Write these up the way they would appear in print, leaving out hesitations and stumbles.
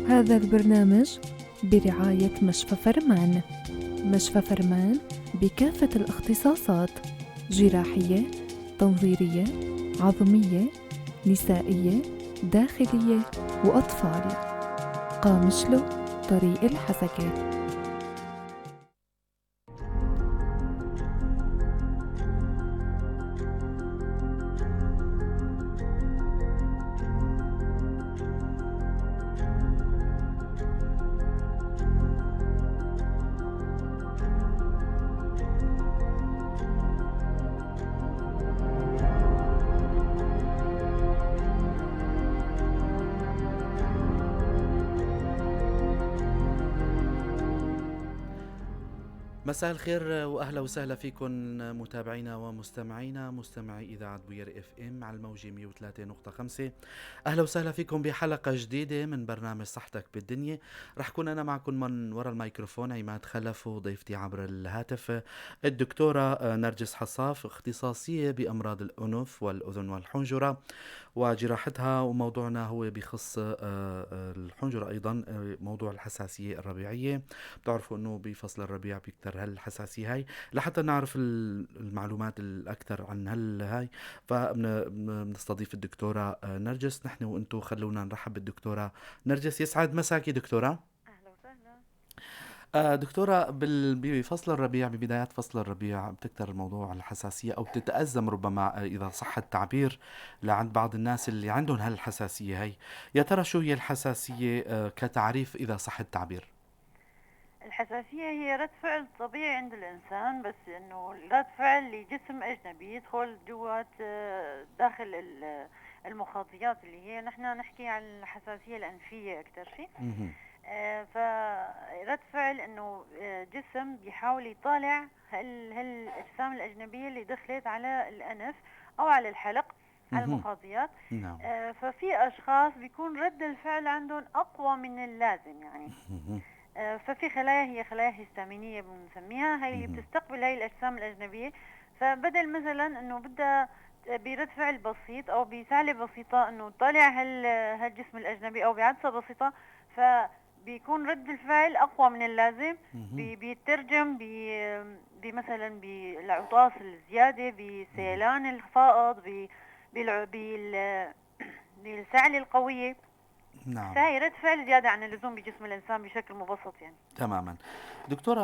هذا البرنامج برعاية مشفى فرمان. مشفى فرمان بكافة الاختصاصات: جراحية، تنظيرية، عظمية، نسائية، داخلية وأطفال. قامشلو، طريق الحسكة. مساء الخير واهلا وسهلا فيكم متابعينا ومستمعينا، مستمعي اذاعة بوير FM على الموجه 103.5. اهلا وسهلا فيكم بحلقة جديدة من برنامج صحتك بالدنيا. رح كون انا معكم من وراء الميكروفون عماد خلف، وضيفتي عبر الهاتف الدكتورة نرجس حصاف، اختصاصيه بامراض الانف والاذن والحنجره وجراحتها، وموضوعنا هو بخص الحنجرة ايضا، موضوع الحساسية الربيعيه. بتعرفوا انه بفصل الربيع بيكتر هالحساسية هاي، لحتى نعرف المعلومات الأكثر عن هالهاي فبنستضيف الدكتورة نرجس. نحن وانتم خلونا نرحب بالدكتورة نرجس. يسعد مساكي دكتورة. أهلا وسهلا. دكتورة، بفصل الربيع، ببدايات فصل الربيع بتكتر الموضوع الحساسية أو بتتأزم ربما إذا صح التعبير لعند بعض الناس اللي عندهم هالحساسية هاي. يا ترى شو هي الحساسية كتعريف إذا صح التعبير؟ الحساسية هي رد فعل طبيعي عند الإنسان، بس إنه رد فعل لجسم أجنبي يدخل جوات داخل المخاطيات اللي هي نحن نحكي عن الحساسية الأنفية أكثر شيء. فرد فعل إنه جسم بيحاول يطالع هالأجسام الأجنبية اللي دخلت على الأنف أو على الحلق، على المخاطيات. نعم. ففي أشخاص بيكون رد الفعل عندهم أقوى من اللازم يعني. ففي خلايا هي خلايا هستامينية بنسميها، هي اللي بتستقبل هاي الأجسام الأجنبية. فبدل مثلا إنه بدها برد فعل بسيط أو بسعلة بسيطة إنه طالع هالجسم الأجنبي أو بعدسة بسيطة، فبيكون رد الفعل أقوى من اللازم. بيترجم بمثلا بالعطاس الزيادة، بسيلان الفائض، بالسعلة القوية. نعم. فهي رد فعل زيادة عن اللزوم بجسم الإنسان بشكل مبسط يعني. تماما. دكتورة،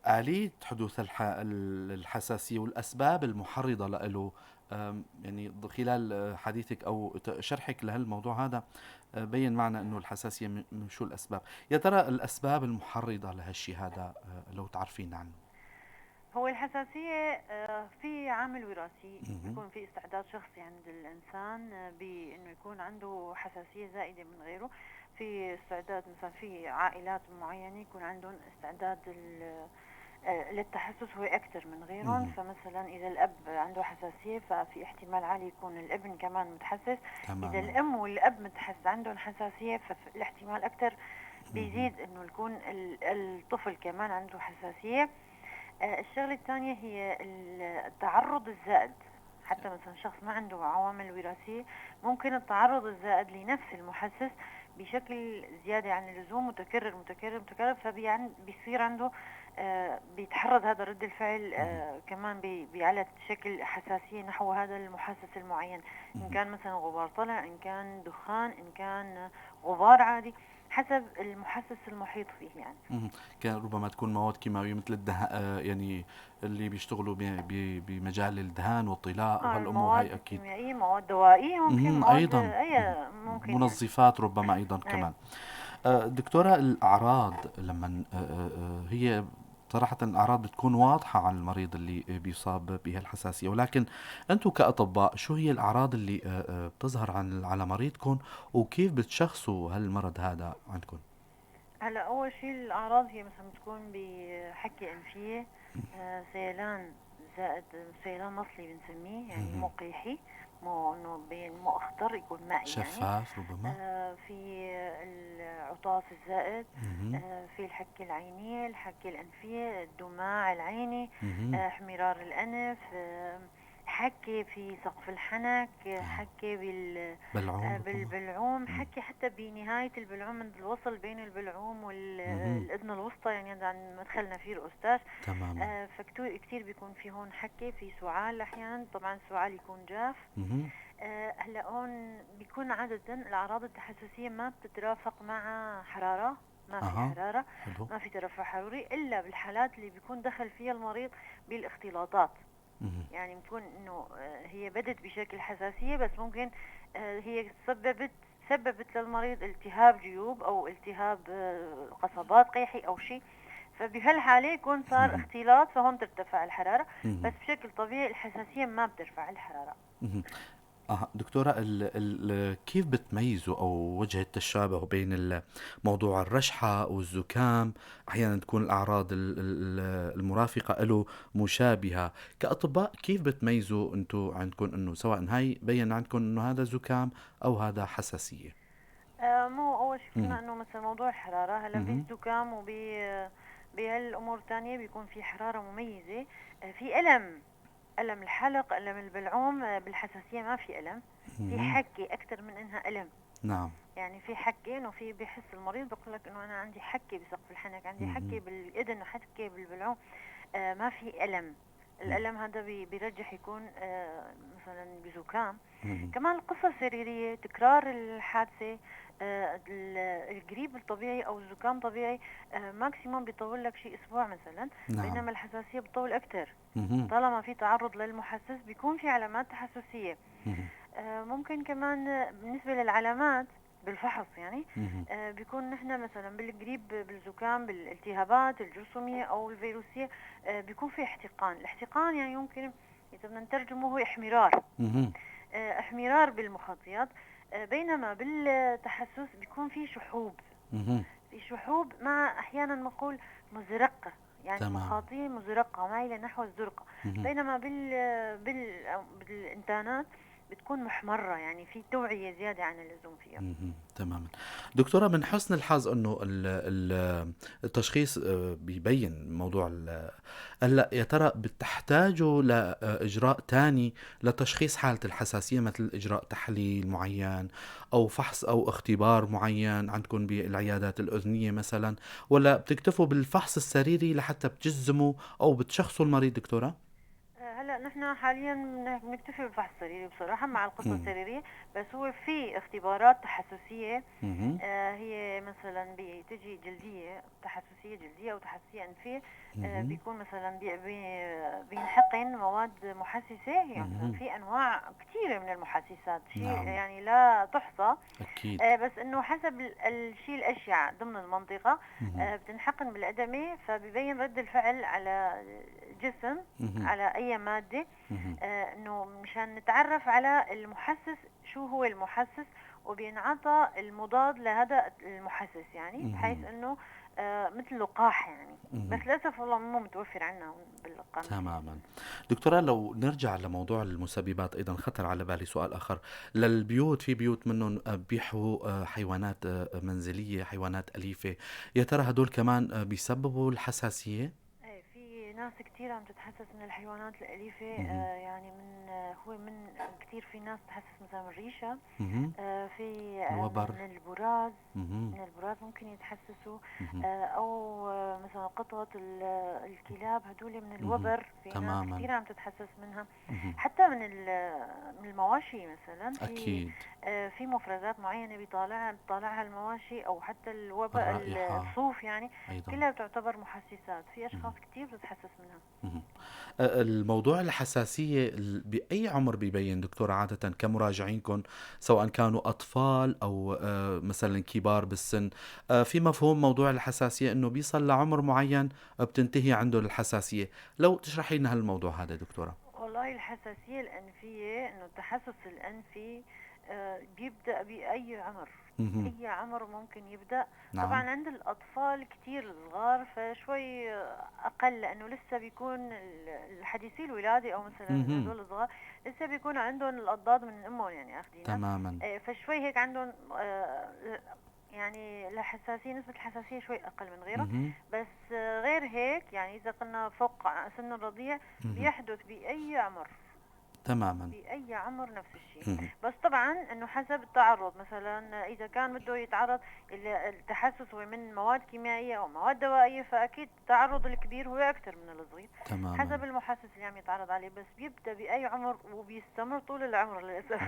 آلية حدوث الحساسية والأسباب المحرضة له، يعني خلال حديثك أو شرحك لهالموضوع هذا بين معنا أنه الحساسية من شو الأسباب. يا ترى الأسباب المحرضة لهالشي هذا لو تعرفين عنه؟ هو الحساسية في عامل وراثي، يكون في استعداد شخصي عند الإنسان بأنه يكون عنده حساسية زائدة من غيره. في استعداد مثلا في عائلات معينة يكون عندهم استعداد للتحسس هو أكثر من غيرهم. فمثلا إذا الأب عنده حساسية ففي احتمال عالي يكون الابن كمان متحسس. تمام. إذا الأم والأب متحسس عندهم حساسية فالاحتمال أكثر بيزيد إنه يكون الطفل كمان عنده حساسية. الشغلة الثانية هي التعرض الزائد. حتى مثلا شخص ما عنده عوامل وراثية ممكن التعرض الزائد لنفس المحسس بشكل زيادة عن اللزوم، متكرر متكرر متكرر، فبيصير عنده بيتحرض هذا رد الفعل كمان على شكل حساسية نحو هذا المحسس المعين، إن كان مثلا غبار طلع، إن كان دخان، إن كان غبار عادي، حسب المحسس المحيط فيه يعني. كان ربما تكون مواد كيماوية مثل يعني اللي بيشتغلوا بمجال الدهان والطلاء وهالأمور هاي أكيد. كيميائية، مواد دوائية ممكن، مواد أيضا ممكن منظفات ربما أيضا كمان. دكتورة، الأعراض لما هي صراحة الأعراض بتكون واضحة عن المريض اللي بيصاب بهالحساسية، ولكن أنتم كأطباء شو هي الأعراض اللي بتظهر على مريضكم وكيف بتشخصوا هالمرض هذا عندكم؟ هلا أول شيء الأعراض هي مثلا بتكون بحكة أنفية، سيلان زائد سيلان مصلي بنسميه، يعني مو قيحي، مو انه مو اخضر، يكون مائي شفاف يعني. ربما في العطاس الزائد، في الحكة العينية، الحكة الأنفية، الدماع العيني، احمرار الأنف، حكة في سقف الحنك، حكة بلعوم ربما. بالبلعوم، حكة حتى بنهاية البلعوم عند الوصل بين البلعوم والأذن الوسطى، يعني عند مدخل نفير أوستاش. فكتير كتير بيكون في هون حكة، في سعال أحيانا، طبعا السعال يكون جاف. هلا هون بيكون عادة الأعراض التحسسية ما بتترافق مع حرارة، ما في حرارة، ما في ترفع حراري، إلا بالحالات اللي بيكون دخل فيها المريض بالاختلاطات. يعني بيكون إنه، هي بدت بشكل حساسية، بس ممكن، هي سببت للمريض التهاب جيوب أو التهاب، قصبات قيحي أو شيء، فبهالحالة يكون صار اختلاط، فهون ترتفع الحرارة. بس بشكل طبيعي الحساسية ما بترفع الحرارة. دكتورة، كيف بتميزوا أو وجه التشابه بين موضوع الرشحة والزكام؟ أحيانا تكون الأعراض المرافقة له مشابهة. كأطباء كيف بتميزوا أنتو عندكم أنه سواء هاي بين عندكم أنه هذا زكام أو هذا حساسية؟ مو أول شيء قلنا أنه مثلا موضوع الحرارة، هلا بالزكام بهالأمور الثانية بيكون في حرارة مميزة، في ألم الحلق، ألم البلعوم، بالحساسية ما في ألم، في حكة أكثر من إنها ألم. يعني في حكة، إنه في بحس المريض بيقول لك إنه أنا عندي حكة بسقف الحنك، عندي حكة بالإذن، حكة بالبلعوم، ما في ألم. الألم هذا بيرجح يكون، مثلاً بزكام. كمان القصة السريرية، تكرار الحادثة، الجريب الطبيعي أو الزكام طبيعي، maximum بيطول لك شيء أسبوع مثلاً. بينما الحساسية بتطول أكثر. طالما في تعرض للمحسس بيكون في علامات تحسسية. ممكن كمان بالنسبة للعلامات بالفحص، بيكون نحن مثلاً بالجريب، بالزكام، بالالتهابات الجرثومية أو الفيروسية، بيكون في احتقان. الاحتقان يعني يمكن إذا بدنا نترجمه هو احمرار. احمرار بالمخاطيات. بينما بالتحسس بيكون في شحوب. في شحوب مع أحيانا نقول مزرقة، يعني مخاطية مزرقة مايلة نحو الزرقة. بينما بالإنتانات بتكون محمرة، يعني في توعية زيادة عن اللزوم فيها. تماما. دكتورة، من حسن الحظ أنه التشخيص، بيبين موضوع هلأ يا ترى بتحتاجوا لإجراء تاني لتشخيص حالة الحساسية، مثل إجراء تحليل معين أو فحص أو اختبار معين عندكم بالعيادات الأذنية مثلا، ولا بتكتفوا بالفحص السريري لحتى بتجزموا أو بتشخصوا المريض دكتورة؟ هلا نحن حاليا بنكتفي بالفحص السريري بصراحة مع القصة السريرية، بس هو في اختبارات تحسسية، هي مثلا بتجي جلدية، تحسسية جلدية أو تحسسية أنفية، بيكون مثلا بينحقن مواد محسسة، يعني في أنواع كثيرة من المحسسات، شيء يعني لا تحصى. بس إنه حسب الشيء الأشيع ضمن المنطقة، بتنحقن بالأدمة، فبيبين رد الفعل على الجسم، على أي مادة، إنه مشان نتعرف على المحسس، شو هو المحسس، وبينعطى المضاد لهذا المحسس، بحيث إنه، مثل لقاح يعني. بس للأسف والله مو متوفر عندنا بالقانون. تماما. دكتورة، لو نرجع لموضوع المسببات أيضا، خطر على بالي سؤال آخر. للبيوت، في بيوت منهم، بيحووا، حيوانات، منزلية، حيوانات أليفة، يا ترى هدول كمان، بيسببوا الحساسية؟ إيه، في ناس كتير عم تتحسس من الحيوانات الأليفة، يعني من، هو من كتير في ناس تحسس مثلا من الريشة، في، الوبر. من البراز، من البراز ممكن يتحسسوا، أو، مثلا قطط، الكلاب، هدول من الوبر، في ناس كتير عم تتحسس منها. حتى من المواشي مثلا، في مفرزات معينة بيطالعها المواشي، أو حتى الوبر، الرائحة. الصوف، كلها بتعتبر محسسات. في أشخاص كتير بتتحسس منها. الموضوع الحساسية بأي عمر بيبين دكتور عادة كمراجعينكم، سواء كانوا أطفال أو، مثلا كبار بالسن؟ في مفهوم موضوع الحساسية إنه بيصل لعمر معين بتنتهي عنده الحساسية، لو تشرحي لنا هالموضوع هذا دكتورة. والله الحساسية الأنفية، إنه التحسس الأنفي، بيبدأ بأي عمر. أي عمر ممكن يبدأ. طبعا عند الأطفال كتير صغار فشوي أقل، لأنه لسه بيكون الحديثي الولادة أو مثلا هدول الصغار لسه بيكون عندهم الأضداد من أمهم، أخذينها. فشوي هيك عندهم، يعني الحساسية، نسبة الحساسية شوي أقل من غيرهم. بس، غير هيك، إذا قلنا فوق سن الرضيع بيحدث بأي عمر. تماما. بأي عمر نفس الشيء. بس طبعا انه حسب التعرض، مثلا اذا كان بده يتعرض التحسس هو من مواد كيميائية او مواد دوائيه، فاكيد التعرض الكبير هو اكثر من الصغير. تماما. حسب المحسس اللي عم يتعرض عليه، بس بيبدا باي عمر وبيستمر طول العمر للاسف.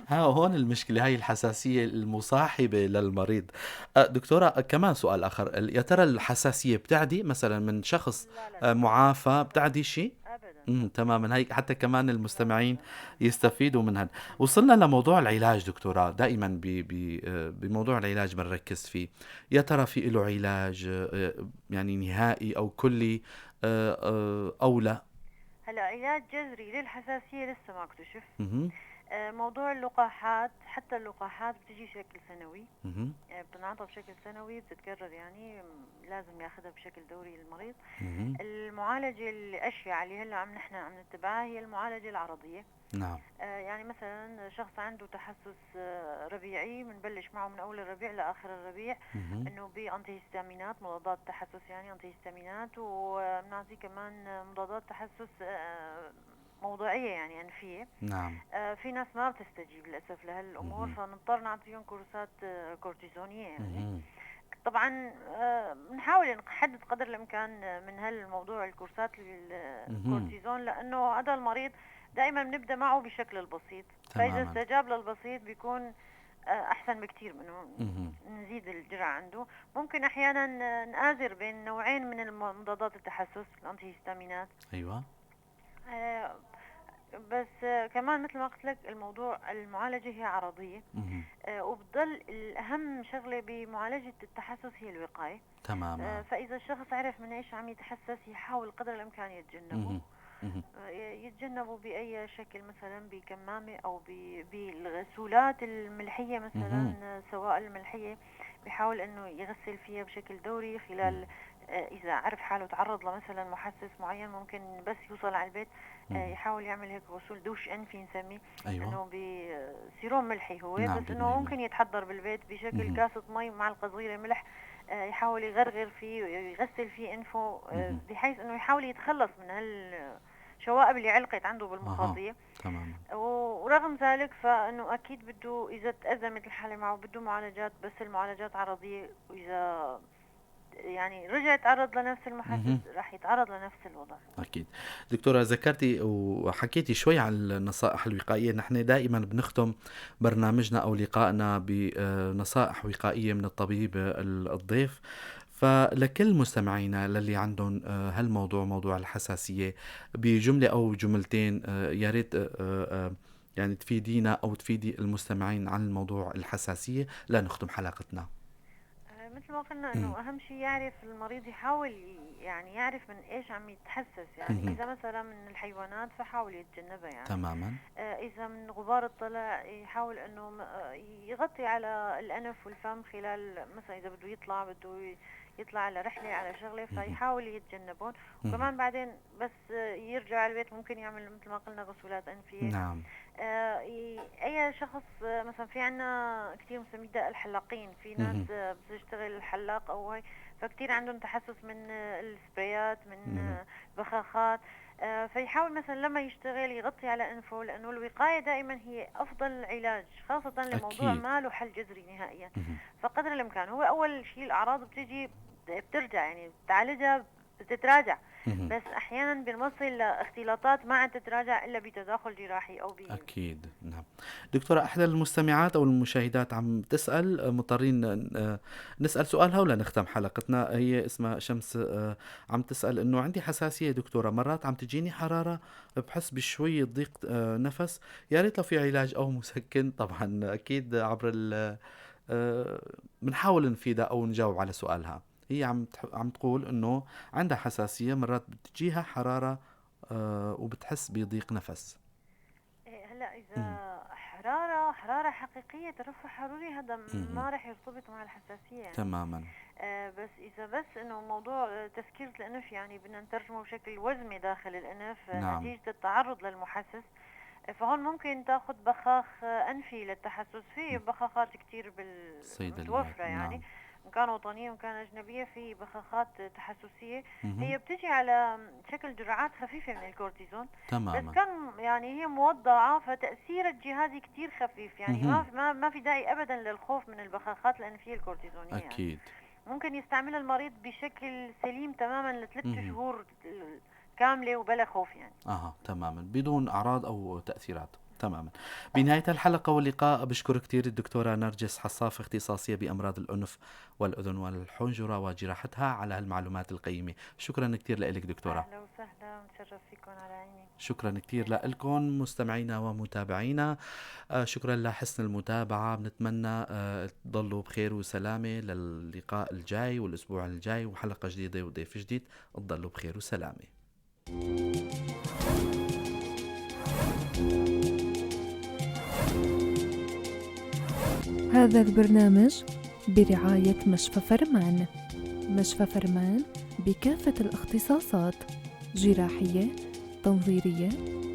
ها هون المشكلة، هاي الحساسية المصاحبة للمريض. دكتورة، كمان سؤال اخر، يا ترى الحساسية بتعدي مثلا من شخص لا لا. معافى، بتعدي شيء؟ ابدا. تماما، هي حتى كمان المستمعين يستفيدوا منها. وصلنا لموضوع العلاج دكتورة، دائما بموضوع العلاج بنركز فيه. يا ترى في له علاج يعني نهائي او كلي او لا؟ هلا علاج جذري للحساسيه لسه ما اكتشف. موضوع اللقاحات، حتى اللقاحات بتجي بشكل سنوي، بتنعطى بشكل سنوي، بتتكرر، يعني لازم ياخذها بشكل دوري المريض. المعالجة الأشيع اللي هلا عم نحن عم نتبعها هي المعالجة العرضية. يعني مثلا شخص عنده تحسس ربيعي، بنبلش معه من أول الربيع لآخر الربيع إنه بأنتي هيستامينات، مضادات تحسس يعني أنتي هيستامينات، وبنعطيه كمان مضادات تحسس موضعية يعني أنفية. في ناس ما بتستجيب للأسف لهالأمور، فنضطر نعطيهم كورسات كورتيزونية يعني. طبعا بنحاول نحدد قدر الإمكان من هالموضوع الكورسات الكورتيزون، لأنه هذا المريض دائما بنبدأ معه بشكل البسيط، فإذا استجاب للبسيط بيكون أحسن بكثير منه نزيد الجرعة عنده. ممكن أحيانا نآزر بين نوعين من مضادات التحسس، الأنتي هيستامينات. بس كمان مثل ما قلت لك الموضوع المعالجة هي عرضية. وبتضل الأهم شغلة بمعالجة التحسس هي الوقاية. فإذا الشخص عرف من إيش عم يتحسس يحاول قدر الإمكان يتجنبه. يتجنبه بأي شكل، مثلا بكمامة أو بالغسولات الملحية مثلا، سواء الملحية بيحاول إنه يغسل فيها بشكل دوري خلال إذا عرف حاله تعرض لمثلا محسس معين، ممكن بس يوصل على البيت يحاول يعمل هيك غسول دوش أنفي نسميه. إنه بسيروم ملحي هو. بس إنه ممكن يتحضر بالبيت بشكل كاسة مي ومعلقة صغيرة ملح، يحاول يغرغر فيه ويغسل فيه أنفه، بحيث إنه يحاول يتخلص من هالشوائب اللي علقت عنده بالمخاطية. ورغم ذلك فإنه أكيد بده إذا تأزمت الحالة معه بده معالجات، بس المعالجات عرضية، وإذا يعني رجع تعرض لنفس المحسس راح يتعرض لنفس الوضع. أكيد. دكتورة، ذكرتي وحكيتي شوي عن النصائح الوقائية. نحن دائما بنختم برنامجنا أو لقائنا بنصائح وقائية من الطبيب الضيف، فلكل مستمعينا للي عندهم هالموضوع، موضوع الحساسية، بجملة أو جملتين يا ريت يعني تفيدينا أو تفيدي المستمعين عن الموضوع الحساسية لنختم حلقتنا. مثل ما قلنا انه اهم شيء يعرف المريض، يحاول يعني يعرف من ايش عم يتحسس، يعني اذا مثلا من الحيوانات فحاول يتجنبها يعني. اذا من غبار الطلع يحاول انه يغطي على الانف والفم خلال مثلا اذا بده يطلع، بده يطلع على رحله على شغله، فيحاول يتجنبهم. وكمان بعدين بس يرجع على البيت ممكن يعمل مثل ما قلنا غسولات انفيه. اي شخص مثلا في عنا كثير مسميه داء الحلاقين، في ناس بتشتغل الحلاق او هاي، فكتير عندهم تحسس من السبريات، من البخاخات، فيحاول مثلا لما يشتغل يغطي على انفه، لانه الوقاية دائما هي افضل علاج، خاصة لموضوع ما له حل جذري نهائيا. فقدر الامكان هو اول شيء الاعراض بتجي بترجع، يعني بتعالجها بتتراجع، بس احيانا بنوصل لاختلاطات ما عاد تتراجع الا بتداخل جراحي او اكيد. نعم دكتورة، احدى المستمعات او المشاهدات عم تسال، مضطرين نسال سؤالها ولا نختم حلقتنا. هي اسمها شمس، عم تسال انه عندي حساسية دكتورة، مرات عم تجيني حرارة، بحس بشوية ضيق نفس، يا ريت لو في علاج او مسكن. طبعا اكيد عبر بنحاول نفيدها او نجاوب على سؤالها. هي عم تقول انه عندها حساسية، مرات بتجيها حرارة وبتحس بضيق نفس. هلا اذا حرارة حقيقية ترفع حراري، هذا ما رح يرتبط مع الحساسية يعني. تماما. بس اذا بس انه موضوع تسكيرة الانف، يعني بدنا نترجمه بشكل وزمي داخل الانف. نتيجة التعرض للمحسس، فهون ممكن تاخذ بخاخ انفي للتحسس، في بخاخات كثير متوفرة يعني. إن كان وطنية وإن كان أجنبية، في بخاخات تحسسية. هي بتجي على شكل جرعات خفيفة من الكورتيزون. بس كان يعني هي موضعة، فتأثير الجهازي كتير خفيف، يعني ما في داعي أبدا للخوف من البخاخات لأن فيها الكورتيزونية. أكيد. ممكن يستعملها المريض بشكل سليم تماما لثلاث شهور كاملة وبلا خوف يعني. تماما، بدون أعراض أو تأثيرات. تماما. بنهاية الحلقة واللقاء بشكر كثير الدكتورة نرجس حصاف، اختصاصية بأمراض الأنف والأذن والحنجرة وجراحتها، على هالمعلومات القيمة. شكرا كثير لك دكتورة. أهلا وسهلا، متشرف فيكم على عيني. شكرا كثير لكم مستمعينا ومتابعينا، شكرا لحسن المتابعة. بنتمنى تضلوا بخير وسلامة للقاء الجاي والأسبوع الجاي وحلقة جديدة وضيف جديد. تضلوا بخير وسلامة. هذا البرنامج برعاية مشفى فرمان. مشفى فرمان بكافة الاختصاصات: جراحية، تنظيرية،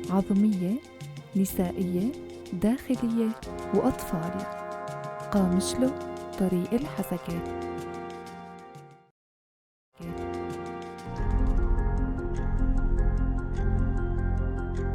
عظمية، نسائية، داخلية وأطفال. قامشلو، طريق الحسكة.